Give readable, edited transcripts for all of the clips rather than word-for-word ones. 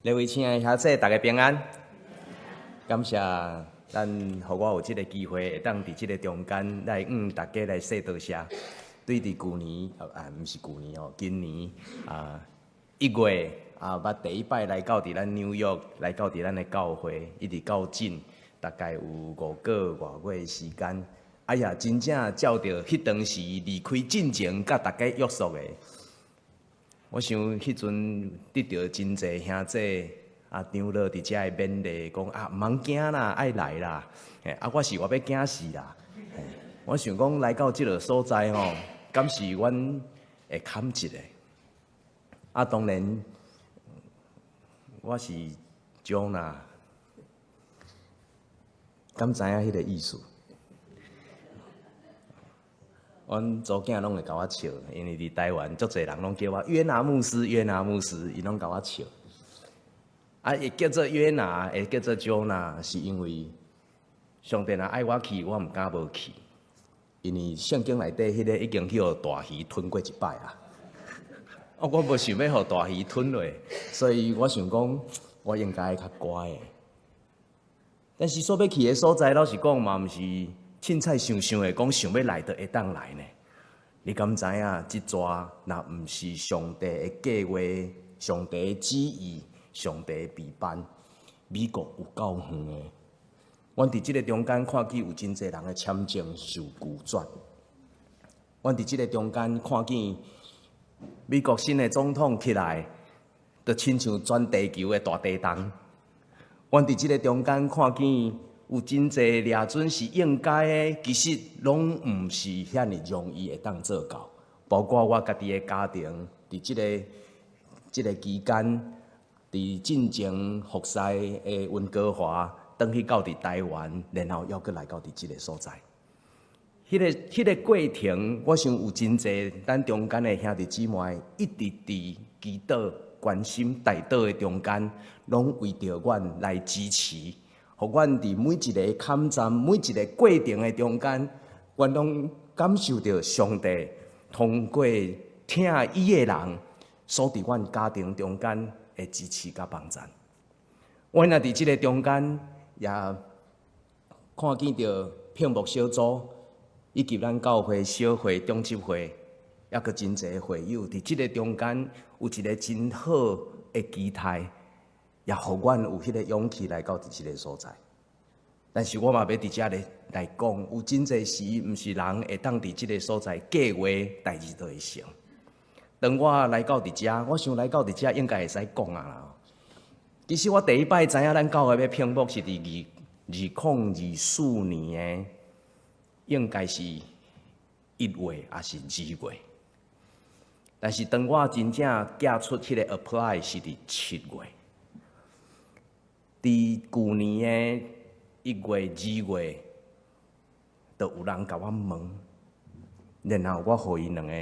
各位親愛的兄弟，大家平安。感謝咱予我有這个機會，會當佇這个中間來向大家來說多謝。對佇舊年啊，毋是舊年哦，今年啊1月啊，捌第一擺來到佇咱紐約，來到佇咱的教會，一直到今大概有5個外月的時間。哎呀，真正照著彼當時離開進前，佮大家約束的。我想彼陣得著真濟兄弟啊長老佇遮的勉勵，講啊毋通驚啦，愛來啦。啊，我是倚欲驚死啦。我想講來到這个所在吼，敢是阮會坎一个？啊，當然我是 Jonah，敢知影彼个意思？阮查某囝攏會共我笑，因為佇台灣足濟人攏叫我約拿牧師，約拿牧師，伊攏共我笑。啊，會叫做約拿，會叫做 Jonah，是因為上帝若愛我去，我毋敢無去。因為聖經內底彼个已經去予大魚吞過一擺啊。我無想欲予大魚吞落，所以我想講，我應該較乖的。但是所欲去的所在，老實講嘛，毋是凊彩想想的，講想欲來就會當來呢？你敢知影？這逝若毋是上帝的計劃、上帝的旨意、上帝的備辦，美國有夠遠的。阮佇這个中間看見有真濟人的簽證受拒絕。阮佇這个中間看見美國新的總統起來，就親像全地球的大地動。阮佇這个中間看見有真濟掠準是應該的，其實攏毋是遐爾容易會當做到。包括我家己的家庭，佇這个期間，佇進前服侍的溫哥華，轉去到佇台灣，然後猶閣來到佇這个所在。彼个過程，我想有真濟咱中間的兄弟姊妹，一直佇祈禱、關心、代禱的中間，攏為著阮來支持，予阮佇每一个坎站、每一个過程的中間，阮攏感受著上帝通過疼伊的人，所佇阮家庭中間的支持佮幫贊。阮也佇這个中間，也看見著聘牧小組，以及咱教會小會、長執會，猶閣真濟會友，佇這个中間有一个真好的期待，也予阮有彼个勇氣來到佇這个所在。但是我嘛欲佇遮咧來講，有真濟時，毋是人會當佇這个所在計劃代誌就會成。當我來到佇遮，我想來到佇遮應該會使講啊啦。其實我第一擺知影咱教會欲聘牧是佇2024年的，應該是1月抑是2月。但是當我真正寄出彼个 apply 是佇7月。佇舊年的1月、2月，就有人共我問，然後我予伊兩个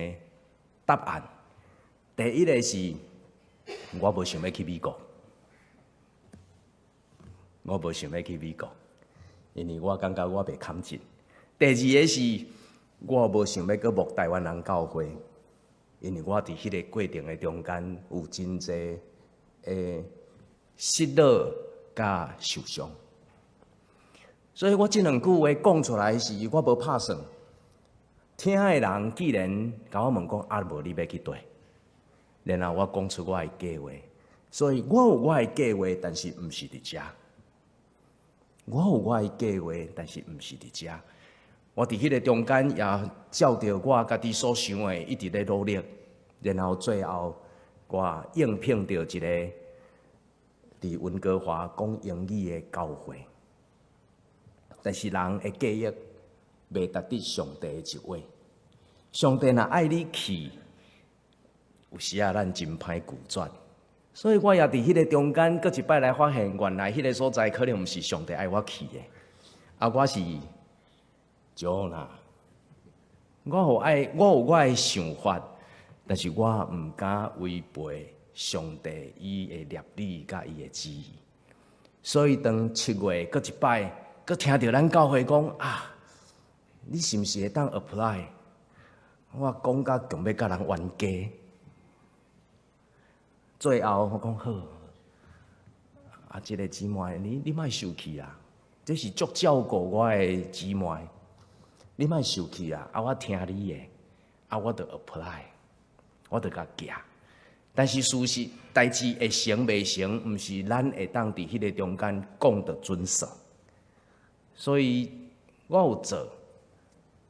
答案。第一个是，我無想欲去美國，我無想欲去美國，因為我感覺我袂堪得。第二个是，我無想欲閣牧台灣人教會，因為我佇彼个過程的中間有真濟的失落佮受傷，所以我這兩句話講出來時，我無拍算。聽的人既然共我問講，啊無你欲去佗？然後我講出我的計劃，所以我有我的計劃，但是毋是佇遮。我有我的計劃，但是毋是佇遮。我佇彼个中間也照著我家己所想的，一直咧努力，然後最後我應聘著一個佇溫哥華講英語的教會。但是人的計劃袂值得上帝的一話。上帝若愛你去，有時仔咱真歹拒絕。所以我也佇彼个中間，閣一擺來發現，原來彼个所在可能毋是上帝愛我去的。啊，我是 Jonah，我有我的想法，但是我毋敢違背上帝伊的律例佮伊的旨意。所以當7月閣一擺，閣聽著咱教會講啊，你是毋是會當 apply？我講甲強欲佮人冤家。最後我講好，這个姊妹，你莫受氣啦，這是足照顧我的姊妹，你莫受氣啦。啊，我聽你的，啊，我就 apply，我就共寄。但是事實代誌會成袂成，毋是咱會當佇彼个中間講得準數。所以我有做，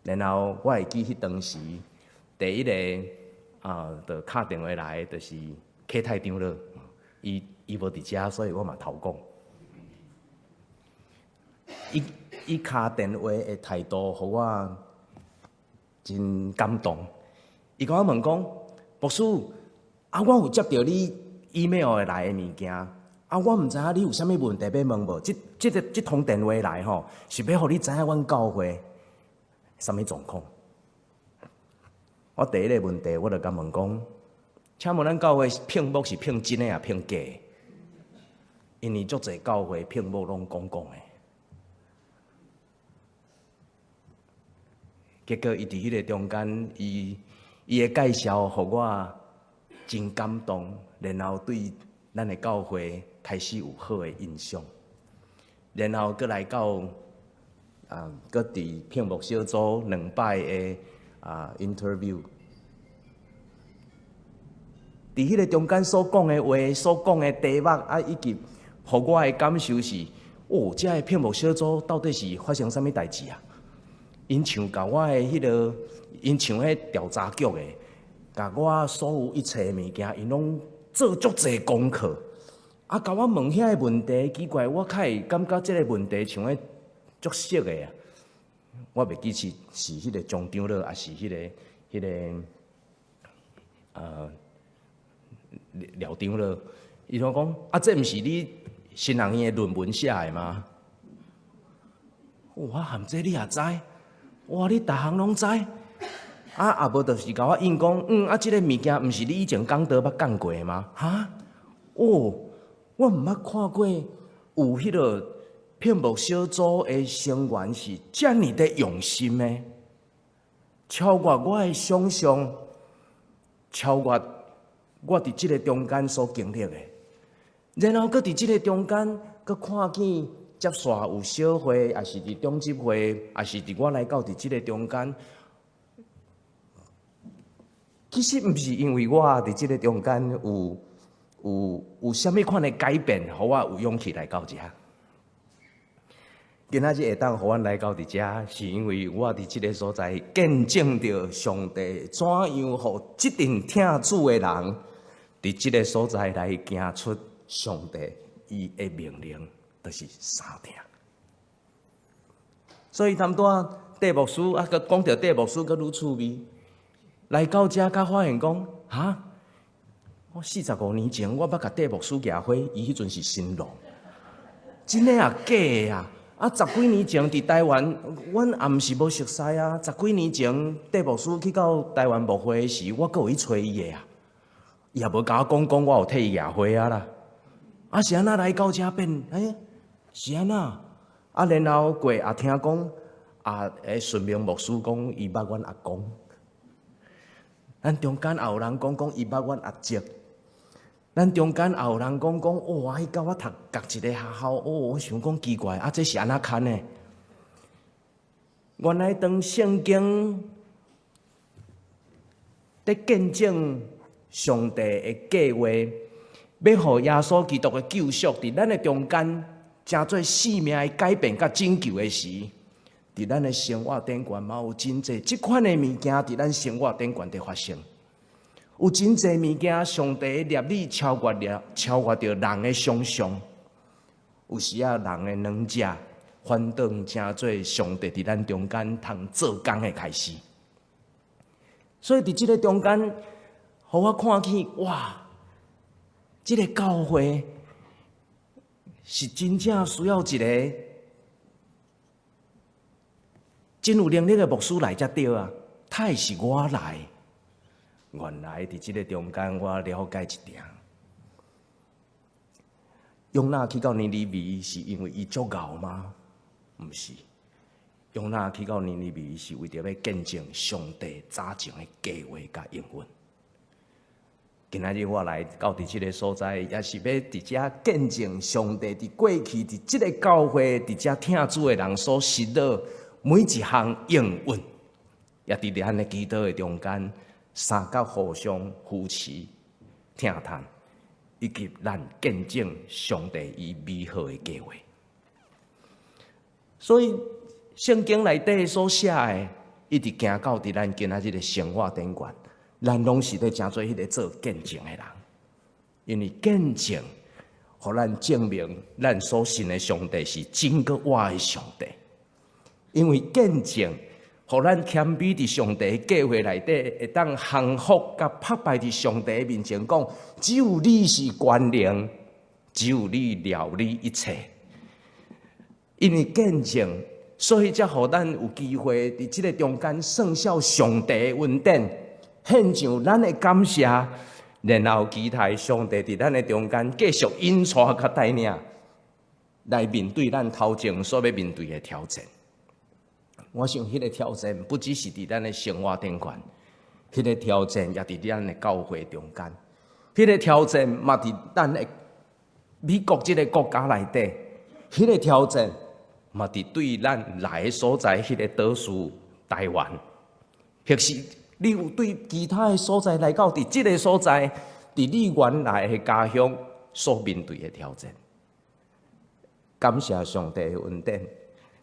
然後我會記彼當時第一個啊，就敲電話來，就是啟泰長老，伊無佇遮，所以我嘛偷講。伊敲電話的態度，予我真感動。伊共我問講：牧師，啊，我有接著你 email 來的物件，啊，我毋知影你有啥物問題欲問無？這通電話來吼，是欲予你知影阮教會啥物狀況。我第一個問題，我就共問講：請問咱教會聘牧是聘真的抑聘假的？因為足濟教會聘牧攏講講的。結果伊佇彼個中間，伊的介紹，予我真感動，然後對咱的教會開始有好的印象，然後閣來到啊，閣佇聘牧小組兩擺的interview，佇彼個中間所講的話、所講的題目啊，以及予我的感受是：哦，這个聘牧小組到底是發生啥物代誌啊？𪜶像共我的彼个，𪜶像彼調查局的，共我所有一切物件，𪜶攏做足濟功課。啊，共我問遐个問題，奇怪，我較會感覺這个問題像彼足熟的啊。我袂記是彼个張長老，抑是彼个廖長老。伊就講：啊，這毋是你神學院的論文寫的嗎？哇，含這你也知？哇，你逐項攏知？啊，啊無就是共我應講，啊，這个物件毋是你以前講道捌講過的嗎？哈？哦，我毋捌看過有彼个聘牧小組的成員是遮爾的用心的，超越我的想象，超越我佇這个中間所經歷的，然後閣佇這个中間，閣看見接續有小會，抑是佇中執會，抑是佇我來到佇這个中間，其實毋是因為我佇這个中間有啥物款的改變，予我有勇氣來到遮。今仔日會當予阮來到佇遮，是因為我佇這个所在見證著上帝怎樣予這陣疼主的人，佇這个所在來行出上帝伊的命令，就是三疼。所以頭拄仔戴牧師啊，閣講著戴牧師閣愈趣味，來到遮才發現講，哈，我45年前我捌共戴牧師舉火，伊彼陣是新郎，真的抑假的啊？啊，十幾年前佇台灣，阮也毋是無熟似啊。十幾年前，戴牧師去到台灣牧會時，我閣有去揣伊的啊。伊也無共我講講，我有替伊舉火啊啦。啊，是按怎來到遮變？欸，是按怎？啊，然後過也聽講，啊，順明牧師講，伊捌阮阿公。咱中間也有人講講，伊捌阮阿叔。咱中間也有人講講，哇！伊佮我讀仝一个學校，哦，我想講奇怪，啊，這是按怎牽的？原來當聖經佇見證上帝的計劃，欲予耶穌基督的救贖佇咱的中間，成做生命的改變佮拯救的時，佇咱的生活頂懸嘛有真濟這款的物件佇咱生活頂懸佇發生。有真濟物件，上帝的立意超越了，超越著人的想象。有時仔人的軟弱，反倒成做上帝佇咱中間通做工的開始。所以佇這个中間，予我看見，哇！這个教會是真正需要一个真有能力的牧師來才對啊！太是我來。原來佇這个中間，我了解一點。約拿去到尼尼微，是因為伊足𠢕嗎？毋是。約拿去到尼尼微，是為著欲見證上帝早前的計劃佮應允。今仔日我來到佇這个所在，也是欲佇遮見證上帝佇過去佇這个教會佇遮疼主的人所實落每一項應允，也佇咱的祈禱的中間，相佮互相扶持、疼嘆，以及咱見證上帝伊美好的計劃。所以聖經內底所寫的，一直行到佇咱今仔日的生活頂懸。咱攏是咧成做彼个做見證的人，因為見證，予咱證明咱所信的上帝是真閣活的上帝。因為見證，予咱謙卑佇上帝的計劃內底，會當降服佮拍敗佇上帝的面前講：只有你是權能，只有你料理一切。因為見證，所以才予咱有機會佇這个中間算效上帝的恩典。獻上咱的感謝，然後期待上帝佇咱的中間繼續引帶佮帶領，來面對咱頭前所欲面對的挑戰。我想，彼个挑戰不只是佇咱的生活頂懸，彼个挑戰也佇咱的教會中間，彼个挑戰嘛佇咱的美國這个國家內底，彼个挑戰嘛佇對咱來的所在，彼个島嶼台灣，或是你有對其他的所在來到佇這个所在，佇你原來的家鄉所面對的挑戰。感謝上帝的恩典，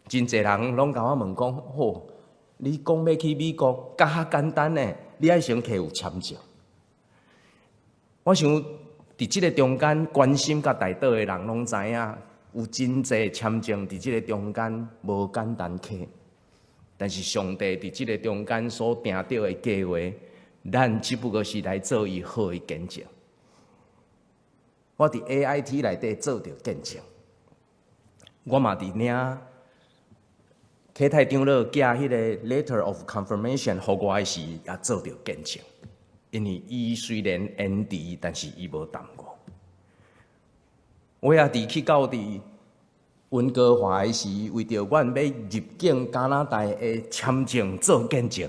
真濟人攏共我問講：吼，你講欲去美國，較較簡單呢？你愛先提有簽證。我想佇這个中間關心佮代禱的人攏知影，有真濟簽證佇這个中間無簡單摕。但是上帝佇這个中間所定著的計劃，咱只不過是來做伊好的見證。我佇 AIT 內底做著見證，我嘛佇領啟泰長老寄彼个 letter of confirmation 予我的時，也做著見證。因為伊雖然延遲，但是伊無耽誤。我也佇去到佇溫哥華的時，為著阮欲入境加拿大的簽證做見證，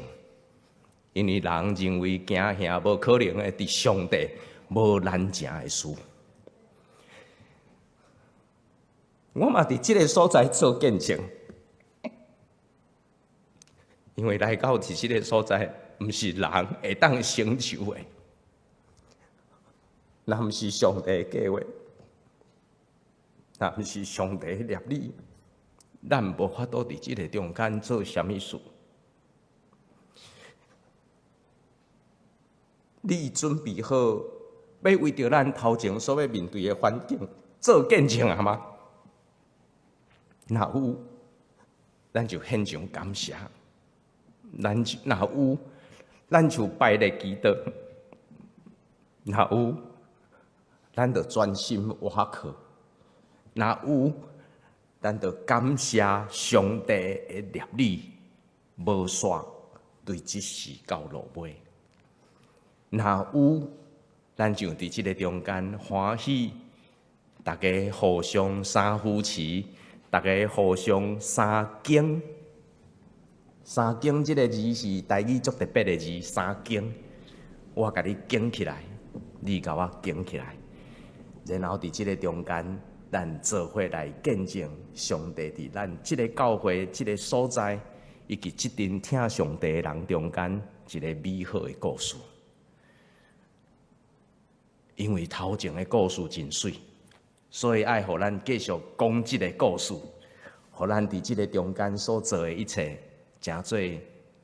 因為人認為驚嚇無可能的，佇上帝無難成的事。我嘛佇這个所在做見證，因為來到佇這个所在，毋是人會當成就的，若毋是上帝的計劃，若毋是上帝的立意，咱無法度佇這个中間做啥物事。你準備好欲為著咱頭前所欲面對的環境做見證啊嗎？若有，咱就獻上感謝；咱就若有，咱就擺咧祈禱；若有，咱就專心倚靠；若有，咱就感謝上帝的立意，無煞對這時到落尾。若有，咱就佇這个中間歡喜，大家互相相扶持，大家互相相敬。相敬這个字是台語足特別的字，相敬。我共你敬起來，你共我敬起來，然後佇這个中間，咱做伙來見證上帝佇咱這个教會、這个所在，以及這陣疼上帝的人中間一个美好的故事。因為頭前的故事真媠，所以愛予咱繼續講這个故事，予咱佇這个中間所做的一切，成做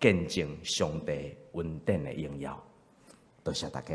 見證上帝恩典的榮耀。多謝大家。